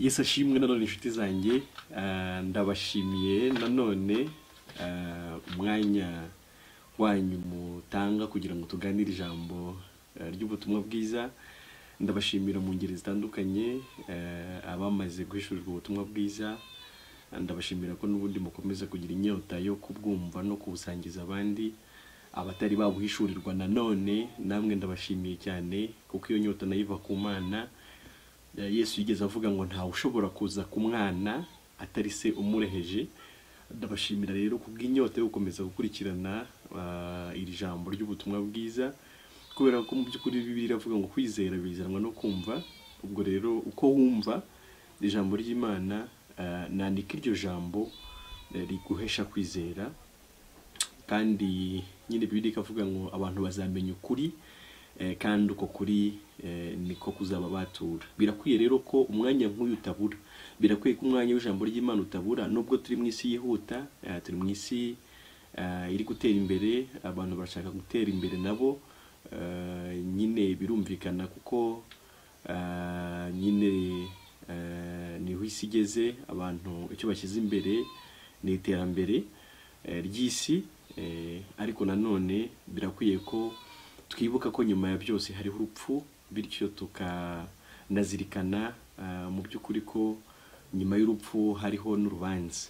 Yesu ashimwe nanone inshuti zanjye, ndabashimiye nanone umwanya wanyu mutanga kugira ngo tuganire ijambo ry'ubutumwa bwiza. Ndabashimira mu ngeri zitandukanye abamaze guhishurirwa ubutumwa bwiza. Ndabashimira ko n'ubundi mukomeza kugira inyota yo kubwumva no kubusangiza abandi. Abatari babuhishurirwa nanone namwe ndabashimiye cyane, kuko iyo nyota nayo iva ku Mana. Yesu yigeze avuga ngo ntawe ushobora kuza ku mwana atari se umureheje. Ndabashimira rero kubw'inyota yo gukomeza gukurikirana iri jambo ry'ubutumwa bwiza, kubera ko mu by'ukuri Bibiliya iravuga ngo kwizera bizanwa no kumva. Ubwo rero uko wumva ijambo ry'Imana, nandika iryo jambo riguhesha kwizera. Kandi nyine Bibiliya ikavuga ngo abantu bazamenya ukuri, kandi uko kuri niko kuzaba batura. Birakwiye rero ko umwanya nk'uyu utabura, birakwiye ko umwanya w'ijambo ry'Imana utabura, nubwo turi mu isi yihuta, turi mu isi iri gutera imbere, abantu barashaka gutera imbere nabo, nyine birumvikana kuko nyine niho isi igeze, abantu icyo bashyize imbere ni iterambere ry'isi, ariko nanone birakwiye ko twibuka ko nyuma ya byose hariho urupfu, bityo tukanazirikana mu by'ukuri ko nyuma y'urupfu hariho n'urubanza.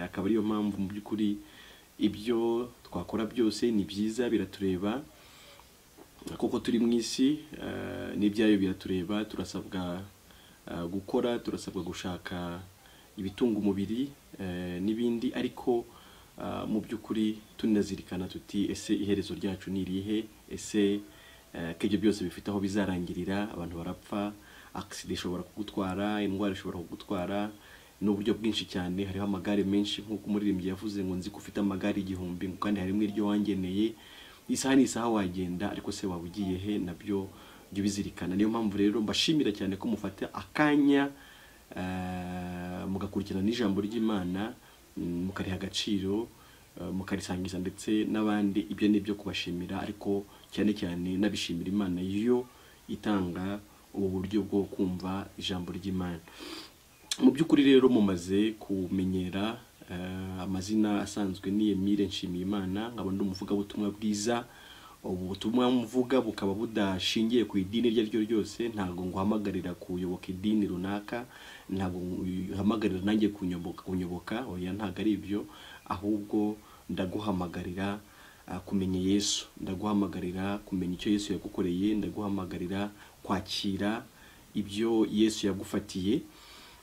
Akaba ariyo mpamvu mu by'ukuri ibyo twakora byose ni byiza, biratureba kuko turi mu isi, n'ibyayo biratureba. Turasabwa gukora, turasabwa gushaka ibitunga umubiri n'ibindi, ariko mu by'ukuri tunazirikana tuti ese iherezo ryacu ni irihe? Ese ko ibyo byose bifite aho bizarangirira? Abantu barapfa, accident ishobora kugutwara, indwara ishobora kugutwara, n'uburyo bwinshi cyane. Hariho amagare menshi, nk'uko umuririmbyi yavuze ngo nzi ko ufite amagare 1000, ngo kandi harimo iryo wangeneye. Isaha n'isaha wagenda, ariko se waba ugiye he? Nabyo jya ubizirikana. Niyo mpamvu rero mbashimira cyane ko mufata akanya mugakurikirana n'ijambo ry'Imana, mukariha agaciro, mukarisangiza ndetse n'abandi. Ibyo ni ibyo kubashimira, ariko cyane cyane nabishimira Imana yo itanga ubu buryo bwo kumva ijambo ry'Imana. Mu by'ukuri rero mumaze kumenyera amazina asanzwe ni Emile Nshimiyimana, nkaba ndi umuvugabutumwa bwiza. Ubu butumwa mvuga bukaba budashingiye ku idini iryo ari ryo ryose. Ntabwo nguhamagarira kuyoboka idini runaka, ntabwo nguhamagarira nanjye kunyoboka, oya ntabwo ari ibyo, ahubwo ndaguhamagarira kumenya Yesu, ndaguhamagarira kumenya icyo Yesu yagukoreye, ndaguhamagarira kwakira ibyo Yesu yagufatiye,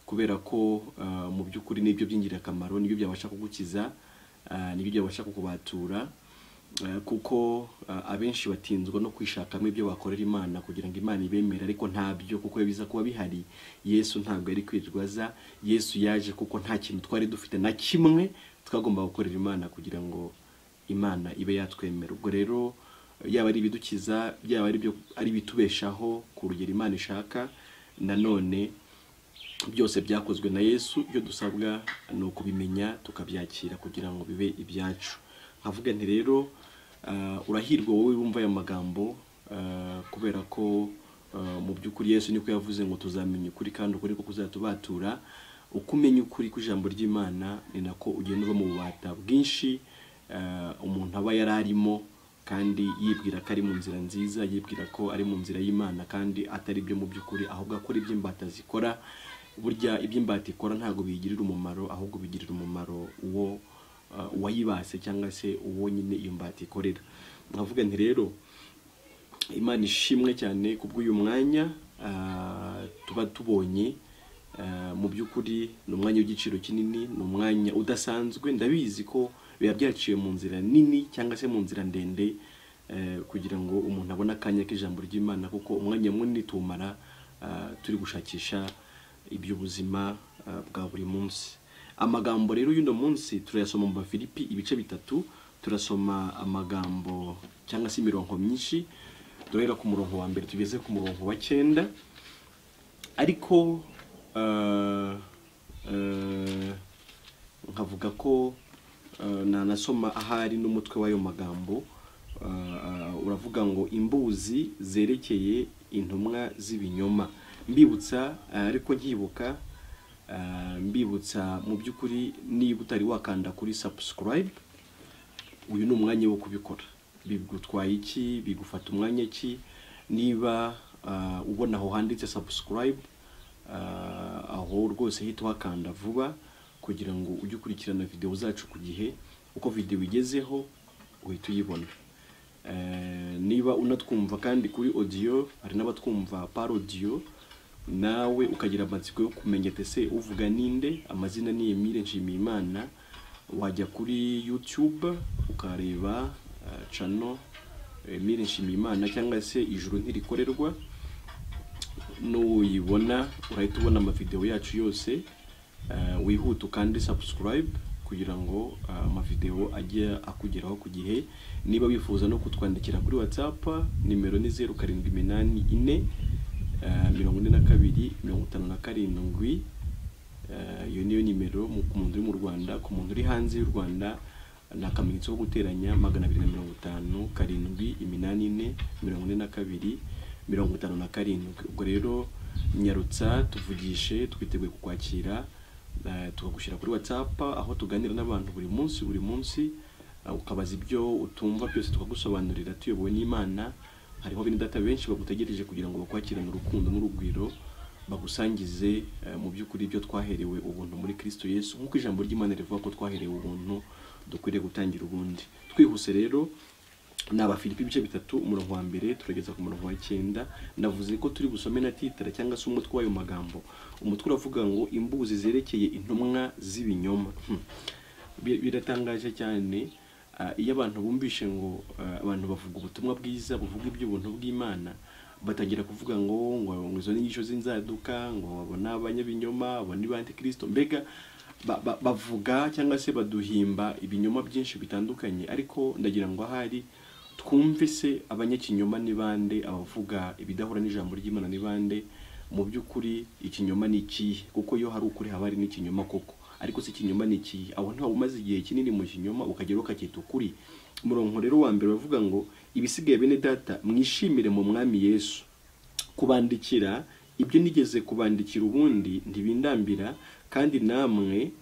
kubera ko mu by'ukuri nibyo by'ingirakamaro, nibyo byabasha kugukiza, nibyo byabasha kukubatura, kuko abenshi batinzwa no kwishakamo ibyo bakorera Imana kugira ngo Imana ibemere, ariko ntabyo, kuko biza kuba bihari Yesu ntabwo yari kwirirwa aza. Yesu yaje kuko nta kintu twari dufite na kimwe twagomba gukorera Imana kugira ngo Imana ibe yatwemera. Ubwo rero yaba ari ibidukiza, byaba ari ibyo, ari ibitubeshaho ku rugero Imana ishaka, nanone byose byakozwe na Yesu. Ibyo dusabwa ni ukubimenya tukabyakira kugira ngo bibe ibyacu. Nkavuga nti rero urahirwa wowe wumva aya magambo, kubera ko mu by'ukuri Yesu niko yavuze ngo tuzamenya ukuri kandi ukuri ko kuzatubatura. Uko umenya ukuri kw'ijambo ry'Imana ni nako ugenda uva mu bubata bwinshi umuntu aba yari arimo, kandi yibwira ko ari mu nzira nziza, yibwira ko ari mu nzira y'Imana, kandi atari byo mu by'ukuri, ahubwo akora ibyo imbata zikora. Burya ibyo imbata ikora ntabwo biyigirira umumaro, ahubwo bigirira umumaro uwo uwayibase cyangwa se uwo nyine iyo mbata ikorera. Nkavuga nti rero Imana ishimwe cyane kubw'uyu mwanya tuba tubonye. Mu by'ukuri ni umwanya w'igiciro kinini, ni umwanya udasanzwe. Ndabizi ko biba byaciye mu nzira nini cyangwa se mu nzira ndende kugira ngo umuntu abone akanya k'ijambo ry'Imana, kuko umwanya munini tuwumara turi gushakisha iby'ubuzima bwa buri munsi. Amagambo rero y'uno munsi turayasoma mu Bafilipi ibice 3. Turasoma amagambo cyangwa se imirongo myinshi, duhera ku murongo wa 1 tugeze ku murongo wa 9. Ariko nkavuga ko nanasoma ahari n'umutwe w'ayo magambo. Uravuga ngo imbuzi zerekeye intumwa z'ibinyoma. Mbibutsa ariko nkibuka Mbibutsa mu by'ukuri, niba utari wakanda kuri subscribe, uyu ni umwanya wo kubikora. Bigutwaye iki? Bigufata umwanya ki? Niba ubona aho handitse subscribe, aho rwose hita uhakanda vuba kugira ngo ujye ukurikirana video zacu ku gihe. Uko video igezeho uhita uyibona. Niba unatwumva kandi kuri audio, hari n'abatwumva par audio, nawe ukagira amatsiko yo kumenya ese uvuga ninde, amazina ni Emile Nshimiyimana, wajya kuri YouTube ukareba channel Emile Nshimiyimana cyangwa se Ijuru Ntirikorerwa. Nuyibona urahita ubona amavideo yacu yose. Wihute kandi subscribe kugira ngo amavideo ajye akugeraho ku gihe. Niba wifuza no kutwandikira kuri WhatsApp, nimero ni 0784 42 57. Iyo niyo nimero ku muntu uri mu Rwanda. Ku muntu uri hanze y'u Rwanda ni akamenyetso ko guteranya 250 784 42 57. Ubwo rero nyarutsa tuvugishe, twiteguye kukwakira, tukagushyira kuri WhatsApp aho tuganira n'abantu buri munsi buri munsi, ukabaza ibyo utumva byose tukagusobanurira tuyobowe n'Imana. Hariho bene data benshi bagutegereje kugira ngo bakwakirane urukundo n'urugwiro, bagusangize mu by'ukuri ibyo twaherewe ubuntu muri Kristo Yesu, nk'uko ijambo ry'Imana rivuga ko twaherewe ubuntu dukwiriye gutangira ubundi. Twihuse rero, ni Abafilipi ibice 3 umurongo wa 1 turageza ku murongo wa 9. Navuze ko turi busome na titre cyangwa se umutwe w'ayo magambo. Umutwe uravuga ngo imbuzi zerekeye intumwa z'ibinyoma. Biratangaje cyane iyo abantu bumvishe ngo abantu bavuga ubutumwa bwiza buvuga iby'ubuntu bw'Imana, batangira kuvuga ngo izo nyigisho z'inzaduka, ngo babona abanyabinyoma, abo ni ba antikristo. Mbega bavuga cyangwa se baduhimba ibinyoma byinshi bitandukanye. Ariko ndagira ngo ahari twumve se abanyakinyoma ni bande, abavuga ibidahura n'ijambo ry'Imana ni bande? Mu by'ukuri ikinyoma ni ikihe? Kuko iyo hari ukuri haba hari n'ikinyoma koko. Ariko se ikinyoma ni ikihe? Aho ntawe umaze igihe kinini mu kinyoma ukagera ukacyita ukuri. Umurongo rero wa 1 bavuga ngo ibisigaye bene data mwishimire mu Mwami Yesu. Kubandikira ibyo nigeze kubandikira ubundi ntibindambira, kandi namwe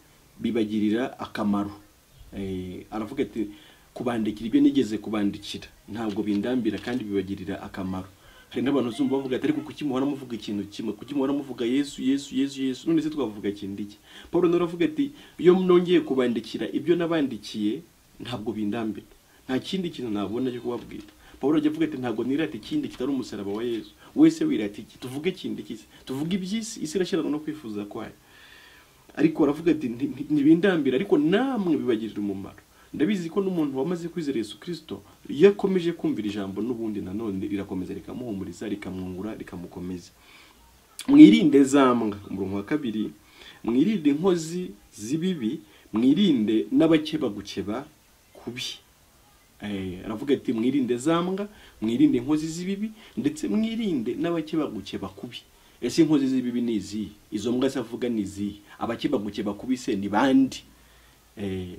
bibagirira akamaro. Aravuga ati kubandikira ibyo nigeze kubandikira ntabwo bindambira kandi bibagirira akamaro. Hari n'abantu uzumva bavuga ati ariko kuki muhora muvuga ikintu kimwe, kuki muhora muvuga Yesu Yesu Yesu Yesu, none se twavuga kindi iki? Paul aravuga ati iyo nongeye kubandikira ibyo nabandikiye ntabwo bindambira, nta kindi kintu nabona cyo kubabwira. Paul ajya avuga ati ntabwo nirata ikindi kitari umusaraba wa Yesu. Wese wirata iki? Tuvuge kindi iki? Tuvuge iby'isi, isi irashyirana no kwifuza kwayo. Ariko aravuga ati ntibindambira ariko namwe bibagirira umumaro. Ndabizi ko n'umuntu wamaze kwizera Yesu Kristo yakomeje kumvira ijambo n'ubundi nanone rirakomeza rikamuhumuriza, rikamwungura, rikamukomeza. Mwirinde zambwa, umurongo wa 2, mwirinde inkozi z'ibibi, mwirinde n'abakeba gukeba kubi. Aravuga ati mwirinde zambwa, mwirinde inkozi z'ibibi, ndetse mwirinde n'abakeba gukeba kubi. Ese inkozi z'ibibi ni izihe? Izo mbwa se avuga ni izihe? Abakeba gukeba kubi se ni bandi?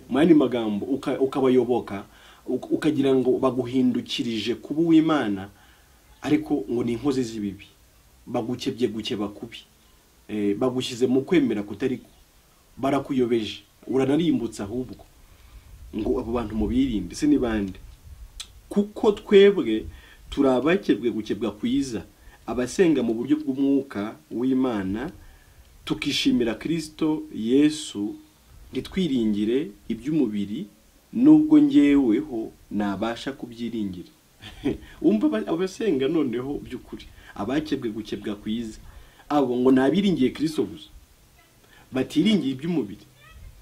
Mwani magambo ukabayoboka ukagira ngo baguhindukirije kuba uw'Imana, ariko ngo ni inkozi z'ibibi, bagukebye gukeba kubi, bagushyize mu kwemera kutari, barakuyobeje, uranarimbutsa ahubwo. Ngo abo bantu mubirinde. Se ni bande? Kuko twebwe turabakebwe gukebwa kwiza, abasenga mu buryo bw'umwuka w'Imana, tukishimira Kristo Yesu, ntitwiringire iby'umubiri, nubwo ngeweho nabasha kubyiringira. Umva abasenga noneho by'ukuri abakebwe gukebwa kwiza, abo ngo nabiringiye Kristo gusa, batiringiye iby'umubiri.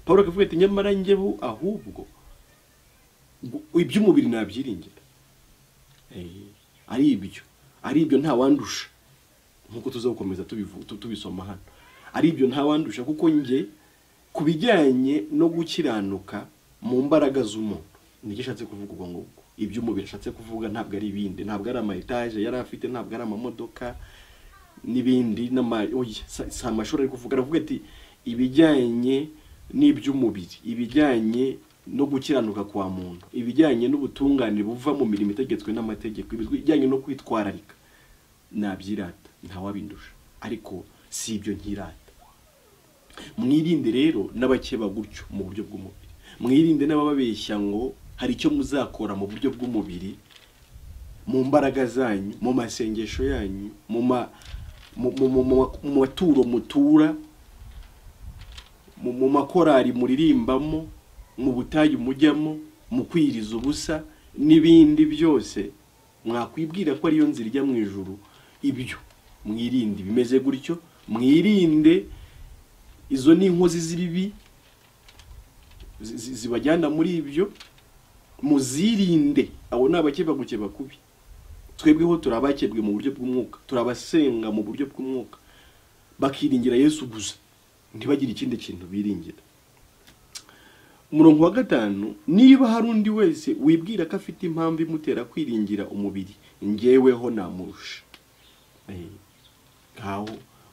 Paul akavuga ati nyamara ngeho ahubwo iby'umubiri nabyiringira. Ari ibyo nta wandusha, nkuko tuzakomeza tubisoma hano. Ari ibyo nta wandusha, kuko nge kubijyanye no gukiranuka mu mbaraga z'umuntu nicyo ashatse kuvuga. Ubwo ngubwo iby'umubiri ashatse kuvuga ntabwo ari ibindi, ntabwo ari ama etage yari afite, ntabwo ari amamodoka n'ibindi, si amashuri ari kuvuga. Aravuga ati ibijyanye n'iby'umubiri, ibijyanye no gukiranuka kwa muntu, ibijyanye n'ubutungane buva mu mirimo itegetswe n'amategeko, ibijyanye no kwitwararika, nabyirata ntawabindusha, ariko si ibyo nkirata. Mwirinde rero n'abakeba gutyo mu buryo bw'umubiri. Mwirinde n'abababeshya ngo hari icyo muzakora mu buryo bw'umubiri, mu mbaraga zanyu, mu masengesho yanyu, mu maturo mutura, mu makorari muririmbamo, mu butayu mujyamo, mu kwiriza ubusa n'ibindi byose mwakwibwira ko ariyo nzira ijya mu ijuru. Ibyo mwirinde bimeze gutyo, mwirinde izo ni inkozi z'ibibi zibajyana muri ibyo, muzirinde. Abo ni abakeba gukeba kubi. Twebweho turabakebwe mu buryo bw'umwuka, turabasenga mu buryo bw'umwuka, bakiringira Yesu gusa, ntibagire ikindi kintu biringira. Umurongo wa 5, niba hari undi wese wibwira ko afite impamvu imutera kwiringira umubiri, njyeweho namurusha.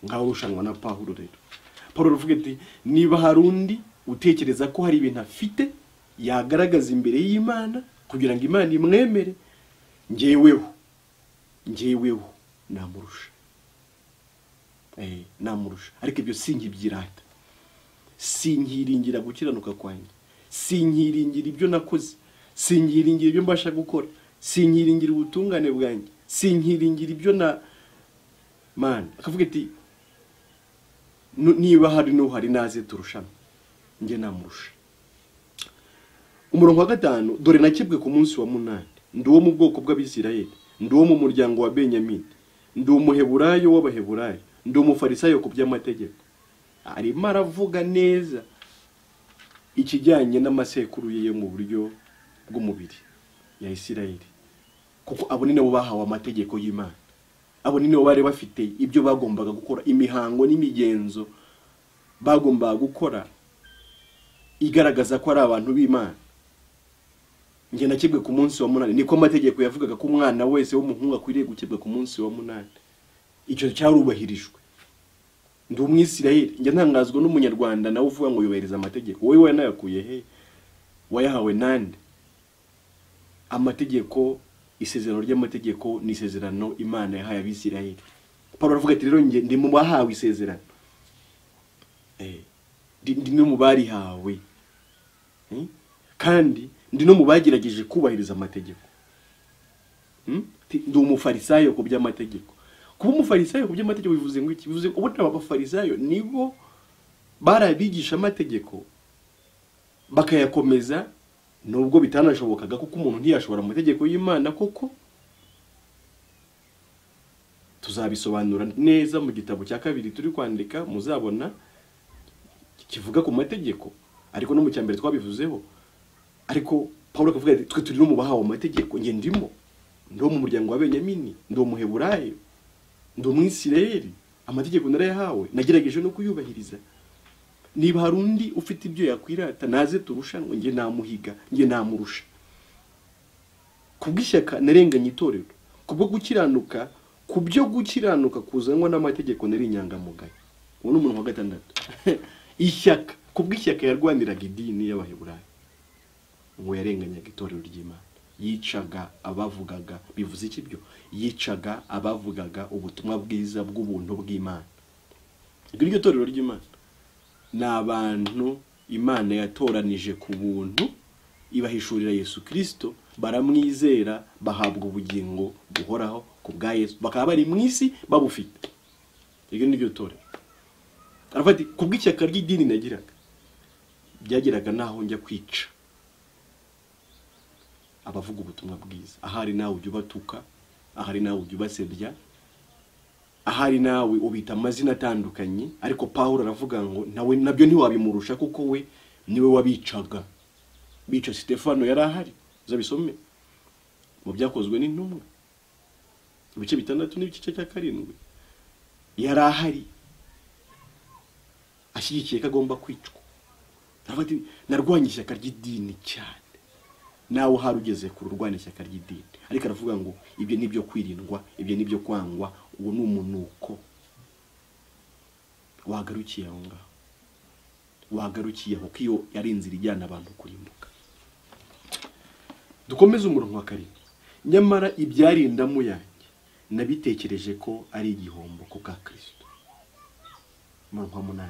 Ngaho rushanwa na Pawulo rero. Pawulo aravuga ati niba hari undi utekereza ko hari ibintu afite yagaragaza imbere y'Imana kugira ngo Imana imwemere, njyeweho namurusha. Namurusha. Ariko ibyo sinkibyirata, sinkiringira gukiranuka kwanjye, sinkiringira ibyo nakoze, sinkiringira ibyo mbasha gukora, sinkiringira ubutungane bwanjye, sinkiringira ibyo na Mana. Akavuga ati niba hari n'uhari naze turushana, njye namurusha. Umurongo wa 5, dore nakebwe ku munsi wa 8, ndi uwo mu bwoko bw'Abisirayeli, ndi uwo mu muryango wa Benyamini, ndi umuheburayo w'Abaheburayo, ndi umufarisayo ku by'amategeko. Arimo aravuga neza ikijyanye n'amasekuru ye mu buryo bw'umubiri ya Isirayeli, kuko abo ni nabo bahawe amategeko y'Imana, abo ni nabo bari bafite ibyo bagombaga gukora, imihango n'imigenzo bagombaga gukora igaragaza ko ari abantu b'Imana. Njye nakebwe ku munsi wa 8, niko amategeko yavugaga ko umwana wese w'umuhungu akwiriye gukebwa ku munsi wa 8. Icyo cyarubahirijwe. Ndi umwisirayeli, njye ntangazwa n'umunyarwanda nawe uvuga ngo yubahiriza amategeko. Wowe wanayakuye he? Wayahawe nande? Amategeko, isezerano ry'amategeko ni isezerano Imana yahaye Abisirayeli. Paulo aravuga ati rero njye ndi mu bahawe isezerano. Ndi no mu barihawe. Kandi ndi no mu bagerageje kubahiriza amategeko. Ndi umufarisayo ku by'amategeko. Kuba umufarisayo ku by'amategeko bivuze ngo iki? Bivuze ubundi abafarisayo nibo barabigisha amategeko bakayakomeza, nubwo bitanashobokaga kuko umuntu ntiyashobora amategeko y'Imana. Koko tuzabisobanura neza mu gitabo cya 2 turi kwandika, muzabona kivuga ku mategeko, ariko no mu cya mbere twabivuzeho. Ariko Paulo akavuga ati twe turi no mu bahawe amategeko, nge ndimo, ndi mu muryango wa Benyamini, ndi umuheburayo, ndi umwisirayeli, amategeko narayahawe, nagerageje no kuyubahiriza. Niba hari undi ufite ibyo yakwirata naze turushanwe, nge namuhiga, nge namurusha. Kubw'ishyaka narenganye itorero, kubwo gukiranuka, kubyo gukiranuka kuzanwa n'amategeko nari inyangamugayo. Uwo ni umuntu wa 6. Ishyaka, kubw'ishyaka yarwaniraga idini y'Abaheburayo, ngo yarenganyaga itorero ry'Imana, yicaga abavugaga. Bivuze iki byo? Yicaga abavugaga ubutumwa bwiza bw'ubuntu bw'Imana. Iryo torero ry'Imana ni abantu Imana yatoranije ku buntu, ibahishurira Yesu Kristo, baramwizera, bahabwa ubugingo buhoraho ku bwa Yesu, bakaba bari mu isi babufite. Iryo ni ryo torero. Aravuga ati kubw'ishyaka ry'idini nagiraga, byageraga naho njya kwica abavuga ubutumwa bwiza. Ahari nawe ujya ubatuka, ahari nawe ujya ubasebya, ahari nawe ubita amazina atandukanye, ariko Paulo aravuga ngo nawe nabyo ntiwabimurusha kuko we niwe wabicaga. Bica Stefano yari ahari, uzabisome mu byakozwe n'intumwa ibice 6 n'igice cya 7. Yari ahari ashyigikiye ko agomba kwicwa. Aravuga ati narwanye ishyaka ry'idini cyane. Nawe hari ugeze ku rurwana ishyaka ry'idini, ariko aravuga ngo ibyo nibyo kwirindwa, ibyo nibyo kwangwa, uwo ni umunuko. Wagarukiye aho ngaho, wagarukiye aho, iyo yari inzira ijyana abantu kurimbuka. Dukomeze umurongo wa 7. Nyamara ibyarindamu yanjye nabitekereje ko ari igihombo ku bwa Kristo. Umurongo wa 8.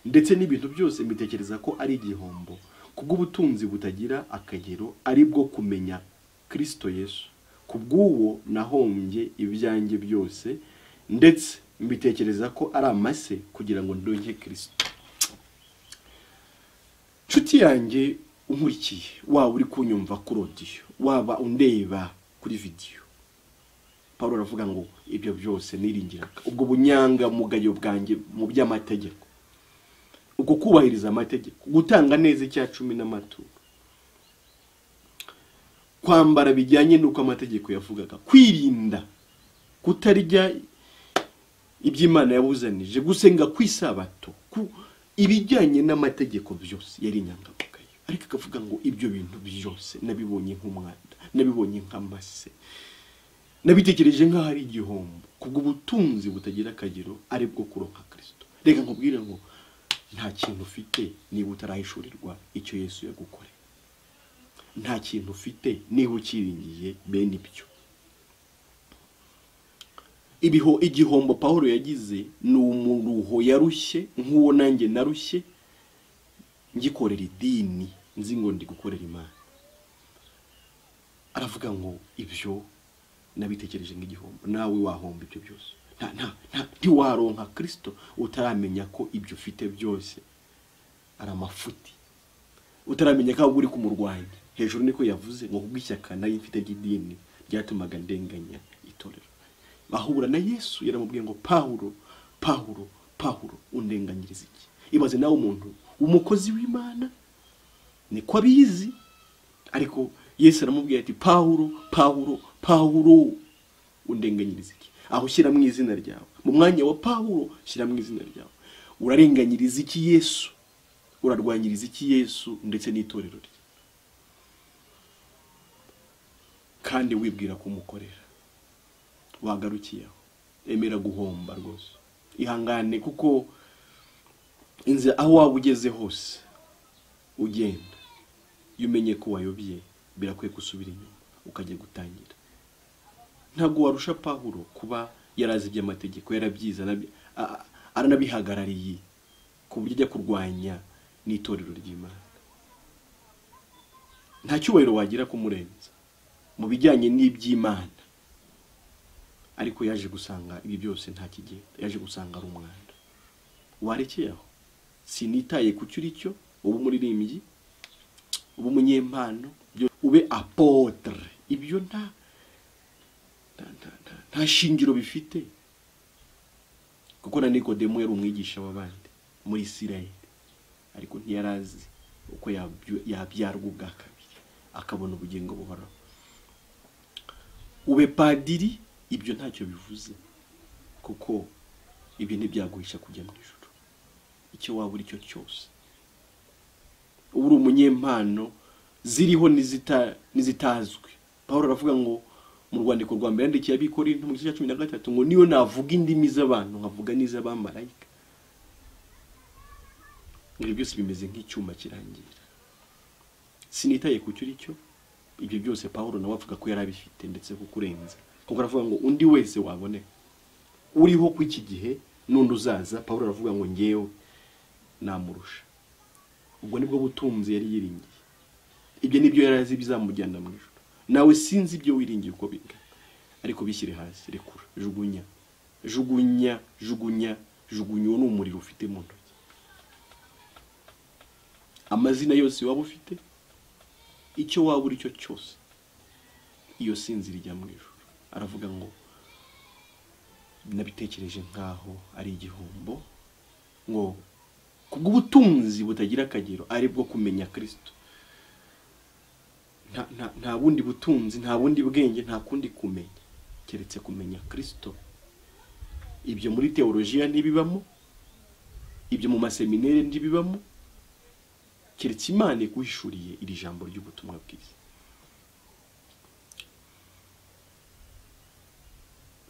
Ndetse n'ibintu byose mbitekereza ko ari igihombo kubw'ubutunzi butagira akagero, ari bwo kumenya Kristo Yesu. Kubw'uwo nahombye ibyanjye byose, ndetse mbitekereza ko ari amase kugira ngo ndonke Kristo. Nshuti yanjye unkurikiye, waba uri kunyumva kuri audio, waba undeba kuri video, Paulo aravuga ngo ibyo byose niringiraga, ubwo bunyangamugayo bwanjye mu by'amategeko, ubwo kubahiriza amategeko, gutanga neza icya cumi n'amaturo, kwambara bijyanye n'uko amategeko yavugaga, kwirinda kutarya iby'Imana yabuzanije, gusenga kw'isabato, ibijyanye n'amategeko byose yari inyangamugayo. Ariko akavuga ngo ibyo bintu byose nabibonye nk'umwanda, nabibonye nk'amase, nabitekereje nk'aho ari igihombo kubw'ubutunzi butagira akagero, ari bwo kuronka Kristo. Reka nkubwire ngo nta kintu ufite niba utarahishurirwa icyo Yesu yagukoreye. Nta kintu ufite niba ukiringiye bene ibyo. Igihombo Paulo yagize ni umuruho yarushye nk'uwo nanjye narushye ngikorera idini, nzi ngo ndi gukorera Imana. Aravuga ngo ibyo nabitekereje nk'igihombo. Nawe wahomba ibyo byose. Ntiwaronka Kristo utaramenya ko ibyo ufite byose ari amafuti, utaramenya ko uri kumurwanya. Hejuru niko yavuze ngo kubw'ishyaka nari mfite ry'idini ryatumaga ndenganya itorero. Bahura na Yesu yaramubwiye ngo Paulo, Paulo, Paulo, undenganyiriza iki? Ibaze nawe umuntu umukozi w'Imana niko abizi, ariko Yesu aramubwiye ati Paulo, Paulo, Paulo, undenganyiriza iki? Aho shyira mu izina ryawe, mu mwanya wa Paulo shyira mu izina ryawe. Urarenganyiriza iki Yesu? Urarwanyiriza iki Yesu ndetse n'itorero rye? Kandi wibwira kumukorera, wagarukiyeho. Emera guhomba rwose, ihangane, kuko inzira aho waba ugeze hose ugenda, iyo umenye ko wayobye birakwiye gusubira inyuma ukajya gutangira. Ntabwo warusha Paulo kuba yarazi iby'amategeko, yarabyize, aranabihagarariye ku buryo ajya kurwanya n'itorero ry'Imana. Nta cyubahiro wagira kumurenza mu bijyanye n'iby'Imana, ariko yaje gusanga ibi byose nta kigenda, yaje gusanga ari umwanda. Warekeye aho, sinitaye ku cyo uri cyo, ube umuririmbyi, ube umunyempano, ube apotre, ibyo nta shingiro bifite. Kuko na Nikodemo yari umwigisha w'abandi muri Isirayeli, ariko ntiyarazi uko yabyarwa ubwa kabiri akabona ubugingo buhoraho. Ube padiri, ibyo ntacyo bivuze, kuko ibyo ntibyaguhisha kujya mu ijuru. Icyo waba uri cyo cyose, uri umunyempano ziriho n'izitazwi. Paulo aravuga ngo mu rwandiko rwa mbere yandikiye Abikorinto mu gice cya 13 ngo niyo navuga indimi z'abantu nkavuga n'iz'abamarayika, ibyo byose bimeze nk'icyuma kirangira. Sinitaye ku cyo uri cyo, ibyo byose Paulo nawe avuga ko yarabifite ndetse kukurenza, kuko aravuga ngo undi wese waboneka uriho ku iki gihe n'undi uzaza, Paulo aravuga ngo ngewe namurusha. Ubwo nibwo butunzi yari yiringiye, ibyo nibyo yari azi bizamujyana mu ijuru. Nawe sinzi ibyo wiringiye uko bingana, ariko bishyire hasi, rekura, jugunya, jugunya, jugunya, jugunya. Uwo ni umuriro ufite mu ntoki. Amazina yose waba ufite, icyo waba uri cyo cyose, iyo sinzi rijya mu ijuru. Aravuga ngo nabitekereje nkaho ari igihombo, ngo kubw'ubutunzi butagira akagero ari bwo kumenya Kristo. Nta bundi butunzi, nta bundi bwenge, nta kundi kumenya keretse kumenya Kristo. Ibyo muri teologiya ntibibamo, ibyo mu maseminere ntibibamo, keretse Imana iguhishuriye iri jambo ry'ubutumwa bwiza.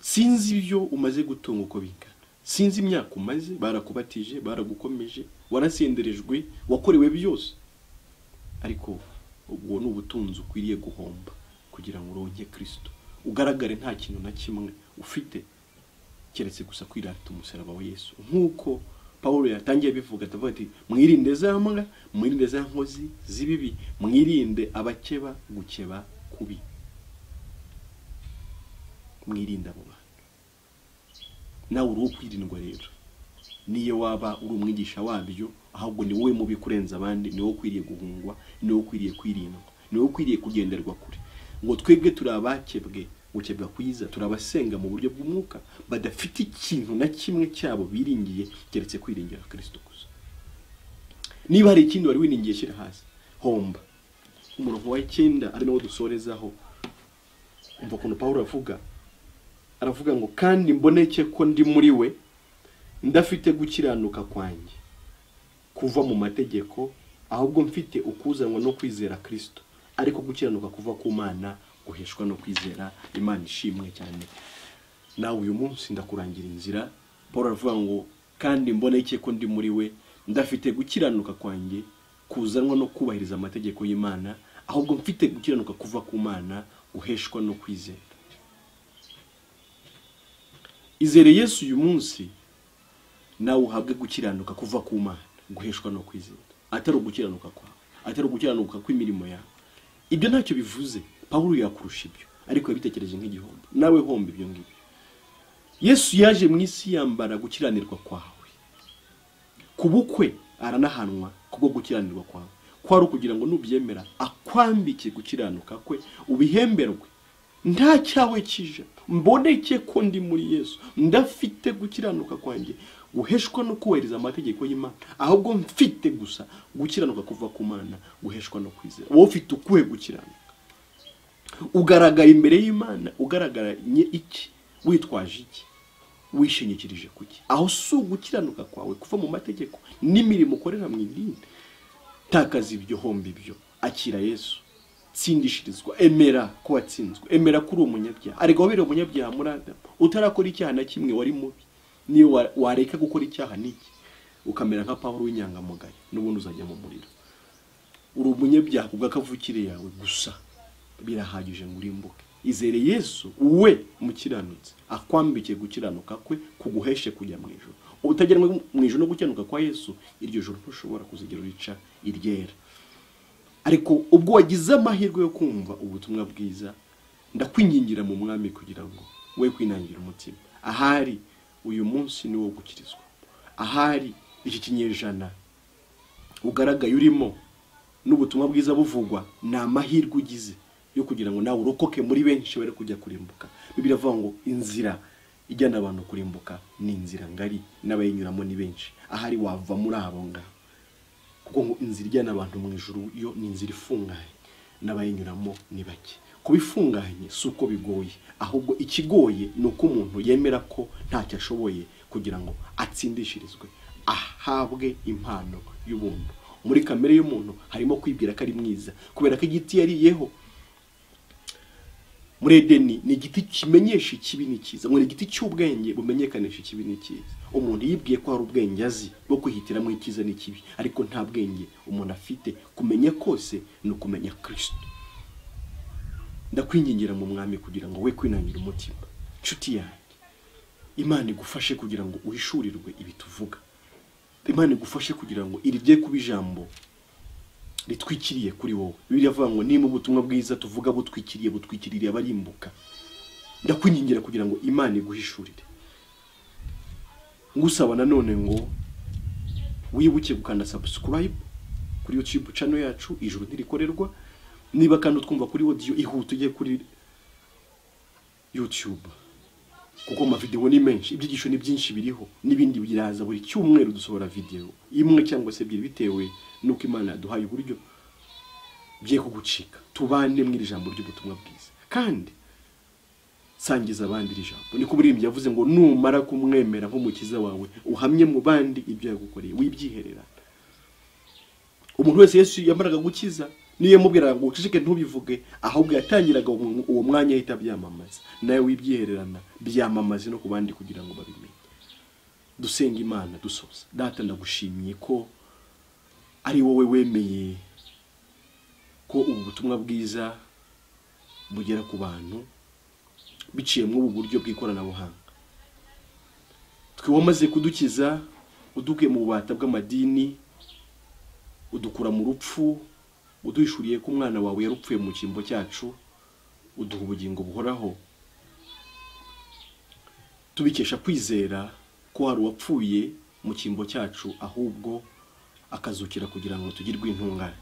Sinzi ibyo umaze gutunga uko bingana, sinzi imyaka umaze, barakubatije, baragukomeje, warasenderejwe, wakorewe byose, ariko ubwo ni ubutunzi ukwiriye guhomba kugira ngo uronke Kristo, ugaragare nta kintu na kimwe ufite keretse gusa kwirata umusaraba wa Yesu, nk'uko Pawulo yatangiye bivuga, atavuga ati mwirinde za mbwa, mwirinde za nkozi z'ibibi, mwirinde abakeba gukeba kubi, mwirinde abo bantu. Nawe uri ukwirindwa rero, niyo waba uri umwigisha wabyo, ahubwo ni wowe mubi kurenza abandi, ni wowe ukwiriye guhungwa, ni wowe ukwiriye kwirindwa, ni wowe ukwiriye kugenderwa kure. Ngo twebwe turi abakebwe gukebwa kwiza, turabasenga mu buryo bw'umwuka, badafite ikintu na kimwe cyabo biringiye keretse kwiringira Kristo gusa. Niba hari ikindi wari wiringiye, shyira hasi, homba. Umurongo wa 9 ari nawo dusorezaho. Umva ukuntu Pawulo avuga, aravuga ngo kandi mboneke ko ndi muri we, ndafite gukiranuka kwanjye kuva mu mategeko, ahubwo mfite ukuzanwa no kwizera Kristo, ariko gukiranuka kuva ku Mana guheshwa no kwizera. Imana ishimwe cyane. Nawe uyu munsi ndakurangira inzira. Paul aravuga ngo kandi mboneke ko ndi muri we, ndafite gukiranuka kwanjye kuzanwa no kubahiriza amategeko y'Imana, ahubwo mfite gukiranuka kuva ku Mana guheshwa no kwizera. Izere Yesu uyu munsi, nawe uhabwe gukiranuka kuva ku Mana guheshwa no kwizera, atari ugukiranuka kwawe, atari ugukiranuka kw'imirimo yawe. Ibyo ntacyo bivuze. Pawulo yakurusha ibyo, ariko yabitekereje nk'igihombo. Nawe homba ibyo ngibyo. Yesu yaje mu isi yambara gukiranirwa kwawe, ku bukwe aranahanwa kubwo gukiranirwa kwawe, kwari ukugira ngo nubyemera akwambike gukiranuka kwe, ubihemberwe nta cyawe kije. Mboneke ko ndi muri Yesu, ndafite gukiranuka kwanjye guheshwa no kubahiriza amategeko y'Imana, ahubwo mfite gusa gukiranuka kuva ku Mana guheshwa no kwizera. Wowe ufite ukuhe gukiranuka? Ugaragara imbere y'Imana ugaragara iki? Witwaje iki? Wishingikirije kuki? Aho si ugukiranuka kwawe kuva mu mategeko n'imirimo ukorera mu idini. Takaza ibyo, homba ibyo, akira Yesu, tsindishirizwa, emera ko watsinzwe, emera ko uri umunyabyaha. Ariko wabereye umunyabyaha muri Adamu, utarakora icyaha na kimwe, wari mubi. Niyo wareka gukora icyaha niki, ukamera nka Pawulo w'inyangamugayo, n'ubundi uzajya mu muriro. Uri umunyabyaha kubwa kavukire yawe gusa, birahagije ngo urimbuke. Izere Yesu we mukiranutsi, akwambike gukiranuka kwe kuguheshe kujya mu ijuru. Utagera mu ijuru no gukiranuka kwa Yesu, iryo juru ntushobora kuzigera urica iryera. Ariko ubwo wagize amahirwe yo kumva ubutumwa bwiza, ndakwingingira mu Mwami kugira ngo we kwinangira umutima. Ahari uyu munsi ni wo gukirizwa, ahari iki kinyejana ugaragaye urimo n'ubutumwa bwiza buvugwa, ni amahirwe ugize yo kugira ngo nawe urokoke muri benshi bari kujya kurimbuka. Bibiliya ivuga ngo inzira ijyana abantu kurimbuka ni inzira ngari, n'abayinyuramo ni benshi. Ahari wava muri abo ngabo, kuko ngo inzira ijyana abantu mu ijuru yo ni inzira ifunganye, n'abayinyuramo ni bake. Kuba ifunganye si uko bigoye, ahubwo ikigoye ni uko umuntu yemera ko ntacyo ashoboye kugira ngo atsindishirizwe, ahabwe impano y'ubuntu. Muri kamere y'umuntu harimo kwibwira ko ari mwiza, kubera ko igiti yariyeho muri Edeni ni igiti kimenyesha ikibi n'ikiza, ngo ni igiti cy'ubwenge bumenyekanisha ikibi n'ikiza. Umuntu yibwiye ko hari ubwenge azi bwo kwihitiramo icyiza n'ikibi, ariko nta bwenge umuntu afite. Kumenya kose ni ukumenya Kristo. Ndakwingingira mu Mwami kugira ngo we kwinangira umutima. Nshuti yanjye, Imana igufashe kugira ngo uhishurirwe ibi tuvuga. Imana igufashe kugira ngo iri rye kuba ijambo ritwikiriye kuri wowe. Bibiliya ivuga ngo niba ubutumwa bwiza tuvuga butwikiriye, butwikiririye abarimbuka. Ndakwingingira kugira ngo Imana iguhishurire. Ngusaba nanone ngo wibuke gukanda subscribe kuri YouTube channel yacu Ijuru Ntirikorerwa. Niba kandi utwumva kuri audio, ihute ujye kuri YouTube, kuko ama video ni menshi, ibyigisho ni byinshi biriho, n'ibindi biraza. Buri cyumweru dusohora video imwe cyangwa se ebyiri, bitewe nuko Imana yaduhaye uburyo. Bye kugucika, tubane mu iri jambo ry'ubutumwa bwiza, kandi sangiza abandi iri jambo. Niko umuririmbyi yavuze ngo numara kumwemera nk'umukiza wawe, uhamye mu bandi ibyo yagukoreye, wibyiherera. Umuntu wese Yesu yamaraga gukiza, niyo yamubwiraga ngo uceceke ntubivuge, ahubwo yatangiraga uwo mwanya ahita abyamamaza. Nawe wibyihererana, byamamaze no ku bandi kugira ngo babimenye. Dusenga Imana dusoza. Data, ndagushimiye ko ari wowe wemeye ko ubu butumwa bwiza bugera ku bantu biciye muri ubu buryo bw'ikoranabuhanga. Twe wamaze kudukiza, Udukuye mu bubata bw'amadini, udukura mu rupfu, uduhishuriye ko umwana wawe yarupfuye mu cyimbo cyacu, uduha ubugingo buhoraho. Tubikesha kwizera ko hari uwapfuye mu cyimbo cyacu, ahubwo akazukira kugira ngo tugirwe intungane.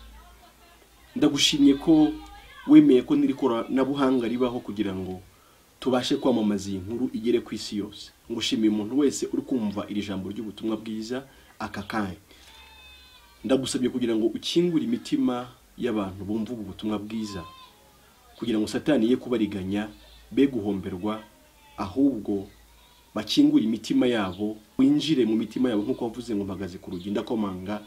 Ndagushimye ko wemeye ko n'iri koranabuhanga ribaho kugira ngo tubashe kwamamaza iyi nkuru igere ku isi yose. Ngushimiye umuntu wese uri kumva iri jambo ry'ubutumwa bwiza aka kanya. Ndagusabye kugira ngo ukingure imitima y'abantu bumva ubu butumwa bwiza, kugira ngo Satani ye kubariganya, be guhomberwa, ahubwo bakingure imitima yabo, winjire mu mitima yabo nk'uko wavuze ngo mpagaze ku rugi ndakomanga,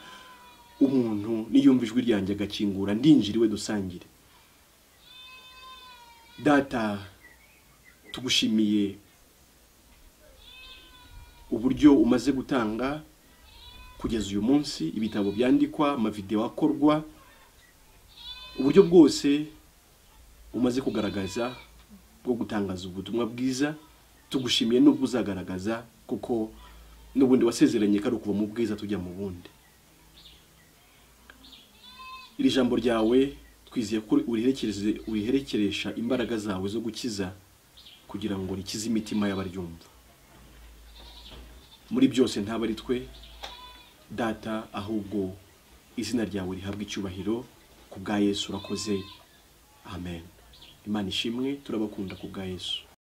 umuntu niyumva ijwi ryanjye agakingura, ndinjira iwe dusangire. Data, tugushimiye uburyo umaze gutanga kugeza uyu munsi, ibitabo byandikwa, amavideo akorwa, uburyo bwose umaze kugaragaza bwo gutangaza ubutumwa bwiza. Tugushimiye n'ubwo uzagaragaza, kuko n'ubundi wasezeranye ko ari ukuva mu bwiza tujya mu bundi. Iri jambo ryawe twizeye ko uriherekeresha imbaraga zawe zo gukiza, kugira ngo rikize imitima y'abaryumva. Muri byose ntaba ari twe Data, ahubwo izina ryawe rihabwe icyubahiro ku bwa Yesu. Urakoze, amen. Imana ishimwe, turabakunda ku bwa Yesu.